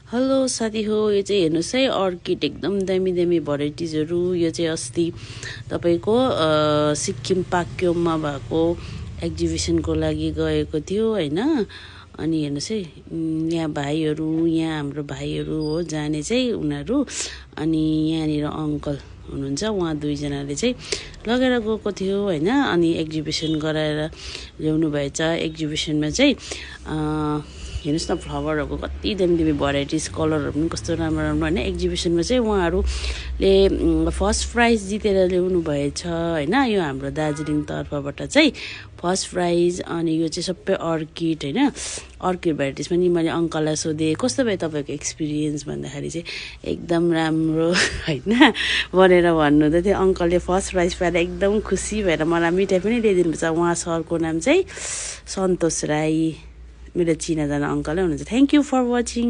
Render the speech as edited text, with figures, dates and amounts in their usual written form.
Hello साथी हो, यो चाहिँ हेर्नुहोस् है, अर्किड एकदम दामी दामी भेराइटिजहरू। यो चाहिँ अस्ति तपाईँको सिक्किम पाक्योममा भएको एक्जिबिसनको लागि गएको थियो होइन। अनि हेर्नुहोस् है, यहाँ भाइहरू, यहाँ हाम्रो भाइहरू हो जाने चाहिँ उनीहरू। अनि यहाँनिर अङ्कल हुनुहुन्छ, उहाँ दुईजनाले चाहिँ लगेर गएको थियो होइन। अनि एक्जिबिसन गराएर ल्याउनु भएछ। एक्जिबिसनमा चाहिँ हेर्नुहोस् न, फ्लावरहरूको कति दामी दामी भेराइटिज, कलरहरू पनि कस्तो राम्रो राम्रो होइन। एक्जिबिसनमा चाहिँ उहाँहरूले फर्स्ट प्राइज जितेर ल्याउनु भएछ होइन। यो हाम्रो दार्जिलिङ तर्फबाट चाहिँ फर्स्ट प्राइज। अनि यो चाहिँ सबै अर्किड होइन, अर्किड भेराइटिज पनि मैले अङ्कललाई सोधेँ कस्तो भयो तपाईँको एक्सपिरियन्स भन्दाखेरि चाहिँ एकदम राम्रो होइन भनेर भन्नुहुँदै थियो। अङ्कलले फर्स्ट प्राइज पाएर एकदम खुसी भएर मलाई मिठाई पनि ल्याइदिनु पर्छ। उहाँ सरको नाम चाहिँ सन्तोष राई, मेरो चिनाजाना अङ्कलै हुनुहुन्छ। Thank you for watching.